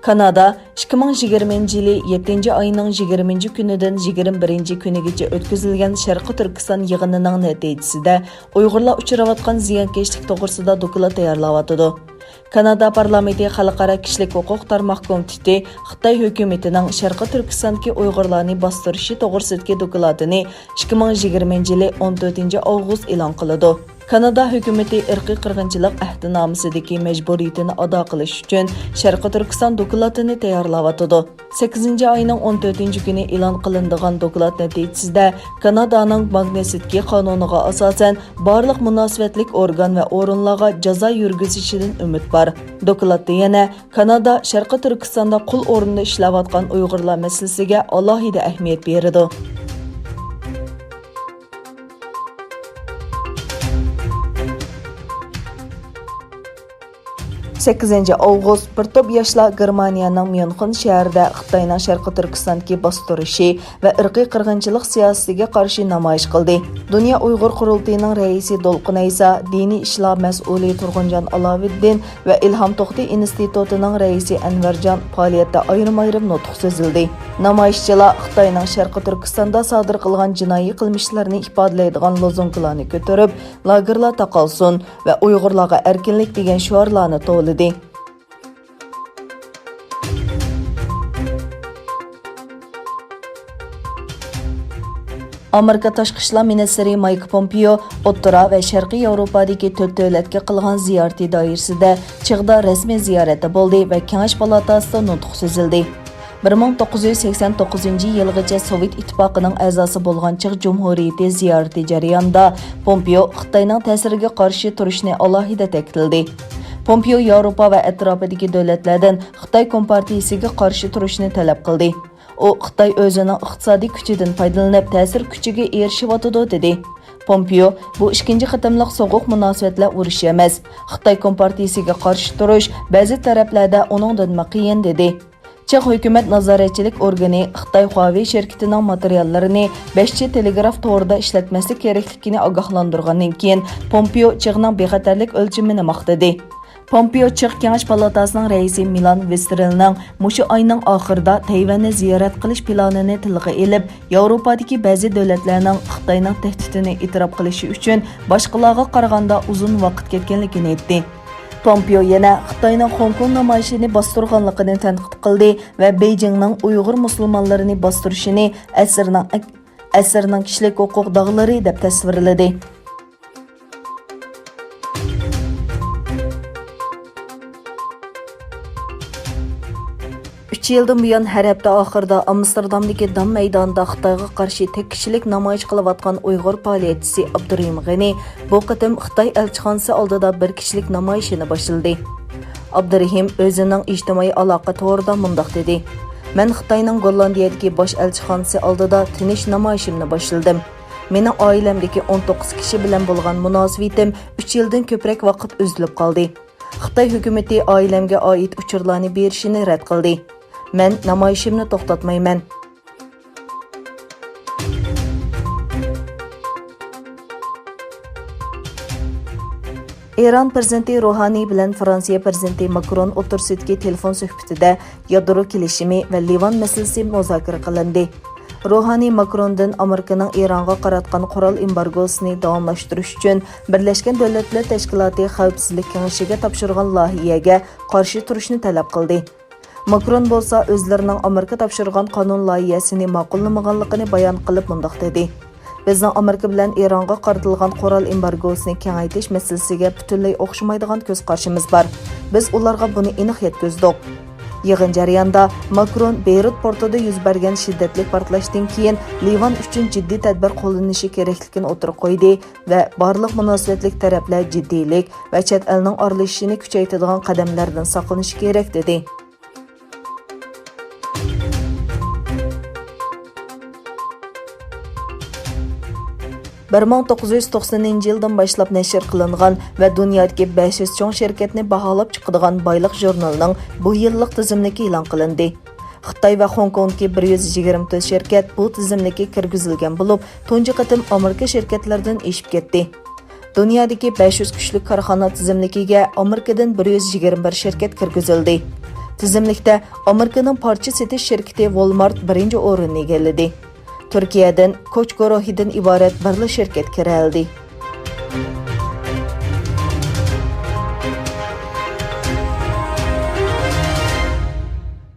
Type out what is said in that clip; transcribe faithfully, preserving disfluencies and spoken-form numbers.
كانادا ئىككى مىڭ يىگىرمىنچى يىلى يەتتىنچى ئاينىڭ يىگىرمىنچى كۈنىدىن يىگىرمە بىرىنچى كۈنىگىچە ئۆتكۈزۈلگەن شەرقىي تۈركىستان يىغىنىنىڭ نەتىجىسىدە ئۇيغۇرلار ئۇچراۋاتقان زىيانكەشلىك توغرىسىدا دوكلات تەييارلاۋاتىدۇ. كانادا پارلامېنتى خەلقئارا كىشىلىك ھوقۇق تارماق كومىتېتى خىتاي ھۆكۈمىتىنىڭ شەرقىي تۈركىستاندىكى ئۇيغۇرلارنى باستۇرۇشى توغرىسىدىكى دوكلاتىنى ئىككى مىڭ يىگىرمىنچى يىلى ئون تۆتىنچى ئاۋغۇست ئېلان قىلىدۇ. كانادا ھۆكۈمىتى ئىرقىي قىرغىنچىلىق ئەھدىنامىسىدىكى مەجبۇرىيىتىنى ئادا قىلىش ئۈچۈن شەرقىي تۈركىستان دوكلاتىنى تەييارلاۋاتىدۇ. سەككىزىنچى ئاينىڭ ئون تۆتىنچى كۈنى ئېلان قىلىنىدىغان دوكلات نەتىجىسىدە، كانادانىڭ ماگنىتسكى قانۇنىغا ئاساسەن، بارلىق مۇناسىۋەتلىك ئورگان ۋە ئورۇنلارغا جازا يۈرگۈزۈشىدىن ئۈمىد بار. دوكلاتتا يەنە كانادا شەرقىي تۈركىستاندا قۇل ئورنىدا ئىشلەۋاتقان ئۇيغۇرلار مەسىلىسىگە ئالاھىدە ئەھمىيەت بېرىدۇ. سەككىزىنچى ئاۋغۇست، بىر توپ ياشلار گېرمانىيەنىڭ ميۇنخېن شەھىرىدە خىتاينىڭ شەرقىي تۈركىستاندىكى باستۇرۇشى ۋە ئىرقىي قىرغىنچىلىق سىياسىتىگە قارشى نامايىش قىلدى. دۇنيا ئۇيغۇر قۇرۇلتىيىنىڭ رەئىسى دولقۇن ئەيسا، دىنىي ئىشلار مەسئۇلى تۇرغۇنجان ئالاۋىدىن ۋە ئىلھام توختى ئىنستىتۇتىنىڭ رەئىسى ئەنۋەرجان پائالىيەتتە ئايرىم-ئايرىم نۇتۇق سۆزلىدى. نامايىشچىلار خىتاينىڭ شەرقىي تۈركىستاندا سادىر قىلغان جىنايى قىلمىشلىرىنى ئىپادىلەيدىغان لوزۇنكىلارنى كۆتۈرۈپ، «لاگېرلار تاقالسۇن» ۋە «ئۇيغۇرلارغا ئەركىنلىك» دېگەن شوئارلارنى توۋلىدى. ئامېرىكا تاشقى ئىشلار مىنىستىرى مايك پومپېئو ئوتتۇرا ۋە شەرقىي ياۋروپادىكى تۆت دۆلەتكە قىلغان زىيارىتى دائىرىسىدە چىغدا رەسمىي زىيارەتتە بولدى ۋە كېڭەش پالاتاسىدا نۇتۇق سۆزلىدى. بىر مىڭ توققۇز يۈز سەكسەن توققۇزىنچى يىلغىچە سوۋېت ئىتتىپاقىنىڭ ئەزاسى بولغان چېخ جۇمھۇرىيىتى زىيارىتى جەريانىدا پومپېئو خىتاينىڭ تەسىرىگە قارشى تۇرۇشنى ئالاھىدە تەكىتلىدى. پومپېئو ياۋروپا ۋە ئەتراپىدىكى دۆلەتلەردىن خىتاي كومپارتىيىسىگە قارشى تۇرۇشنى تەلەپ قىلدى. ئۇ خىتاي ئۆزىنىڭ ئىقتىسادىي كۈچىدىن پايدىلىنىپ تەسىر كۈچىگە ئېرىشىۋاتىدۇ، دېدى. پومپېئو، بۇ ئىككىنچى قېتىملىق سوغۇق مۇناسىۋەتلەر ئۇرۇشى ئەمەس. خىتاي كومپارتىيىسىگە قارشى تۇرۇش بەزى تەرەپلەردە ئۇنىڭدىنمۇ قىيىن، دېدى. چېخ ھۆكۈمەت نازارەتچىلىك ئورگىنى خىتاي خۇاۋېي شىركىتىنىڭ ماتېرىياللىرىنى بەشچە تېلېگراف تورىدا ئىشلەتمەسلىك كېرەكلىكىنى ئاگاھلاندۇرغاندىن كېيىن، پومپېئو چېخنىڭ بىخەتەرلىك ئۆلچىمىنى ماختىدى. پومپېئو چېخ كېڭەش پالاتاسىنىڭ رەئىسى مىلان ۋېسترېلنىڭ مۇشۇ ئاينىڭ ئاخىرىدا تەيۋەننى زىيارەت قىلىش پىلانىنى تىلغا ئېلىپ، ياۋروپادىكى بەزى دۆلەتلەرنىڭ خىتاينىڭ تەھدىتىنى ئېتىراپ قىلىشى ئۈچۈن باشقىلارغا قارىغاندا ئۇزۇن ۋاقىت كەتكەنلىكىنى ئېيتتى. پومپېئو يەنە خىتاينىڭ خوڭكوڭ نامايىشىنى باستۇرغانلىقىنى تەنقىد قىلدى ۋە بېيجىڭنىڭ ئۇيغۇر مۇسۇلمانلىرىنى باستۇرۇشىنى ئەسىرنىڭ، ئەسىرنىڭ كىشىلىك ھوقۇق داغلىرى دەپ تەسۋىرلىدى. ئۈچ يىلدىن بۇيان ھەر ھەپتە ئاخىرىدا ئامستېردامدىكى دام مەيدانىدا خىتايغا قارشى تەككىچىلىك نامايىش قىلىۋاتقان ئۇيغۇر پائالىيەتچىسى ئابدۇرېھىم غېنى بۇ قېتىم خىتاي ئەلچىخانىسى ئالدىدا بىر كىشىلىك نامايىشىنى باشلىدى. ئابدۇرېھىم ئۆزىنىڭ ئىجتىمائىي ئالاقە تورىدا مۇنداق دېدى: «مەن خىتاينىڭ گوللاندىيەدىكى باش ئەلچىخانىسى ئالدىدا تىنچ نامايىشىمنى باشلىدىم. مېنىڭ ئائىلەمدىكى ئون توققۇز كىشى بىلەن بولغان مۇناسىۋىتىم ئۈچ يىلدىن كۆپرەك ۋاقىت ئۈزۈلۈپ قالدى. خىتاي ھۆكۈمىتى ئائىلەمگە ئائىت ئۇچۇرلارنى بېرىشىنى رەت قىلدى. مەن نامايىشىمنى توختاتمايمەن.» ئىران پىرېزىدېنتى روھانىي بىلەن فرانسىيە پىرېزىدېنتى ماكرون ئوتتۇرىسىدىكى تېلېفون سۆھبىتىدە يادرو كېلىشىمى ۋە لىۋان مەسىلىسى مۇزاكىرە قىلىندى. روھانىي ماكروندىن ئامېرىكىنىڭ ئىرانغا قاراتقان قورال ئېمبارگوسىنى داۋاملاشتۇرۇش ئۈچۈن بىرلەشكەن دۆلەتلەر تەشكىلاتى خەۋپسىزلىك كېڭىشىگە تاپشۇرغان لايىھەگە قارشى تۇرۇشنى تەلەپ قىلدى. ماكرون بولسا ئۆزلىرىنىڭ ئامېرىكا تاپشۇرغان قانۇن لايىھەسىنى ماقۇللىمىغانلىقىنى بايان قىلىپ مۇنداق دېدى: «بىزنىڭ ئامېرىكا بىلەن ئىرانغا قارىتىلغان قورال ئېمبارگوسىنى كېڭەيتىش مەسىلىسىگە پۈتۈنلەي ئوخشىمايدىغان كۆز قارىشىمىز بار. بىز ئۇلارغا بۇنى ئېنىق يەتكۈزدۇق.» يىغىن جەريانىدا ماكرون بېيرۇت پورتىدا يۈز بەرگەن شىددەتلىك پارتلاشتىن كېيىن لىۋان ئۈچۈن جىددىي تەدبىر قوللىنىشى كېرەكلىكىنى ئوتتۇرىغا قويدى ۋە بارلىق مۇناسىۋەتلىك تەرەپلەر جىددىيلىك ۋە چەت ئەلنىڭ ئارىلىشىشىنى كۈچەيتىدىغان قەدەملەردىن ساقلىنىشى كېرەك، دېدى. بىر مىڭ توققۇز يۈز توقسىنىنچى يىلدىن باشلاپ نەشر قىلىنغان ۋە دۇنيادىكى بەش يۈز چوڭ شىركەتنى باھالاپ چىقىدىغان بايلىق ژۇرنىلىنىڭ بۇ يىللىق تىزىملىكى ئېلان قىلىندى. خىتاي ۋە خوڭكوڭدىكى بىر يۈز يىگىرمە تۆت شىركەت بۇ تىزىملىككە كىرگۈزۈلگەن بولۇپ، تۇنجى قېتىم ئامېرىكا شىركەتلىرىدىن ئېشىپ كەتتى. دۇنيادىكى بەش يۈز كۈچلۈك كارخانا تىزىملىكىگە ئامېرىكىدىن بىر يۈز يىگىرمە بىر شىركەت كىرگۈزۈلدى. تىزىملىكتە ئامېرىكىنىڭ پارچە سېتىش شىركىتى ۋولمارت بىرىنچى ئورۇننى ئىگىلىدى. تۈركىيەدىن كوچ گۇرۇھىدىن ئىبارەت بىرلا شىركەت كىرەلىدى.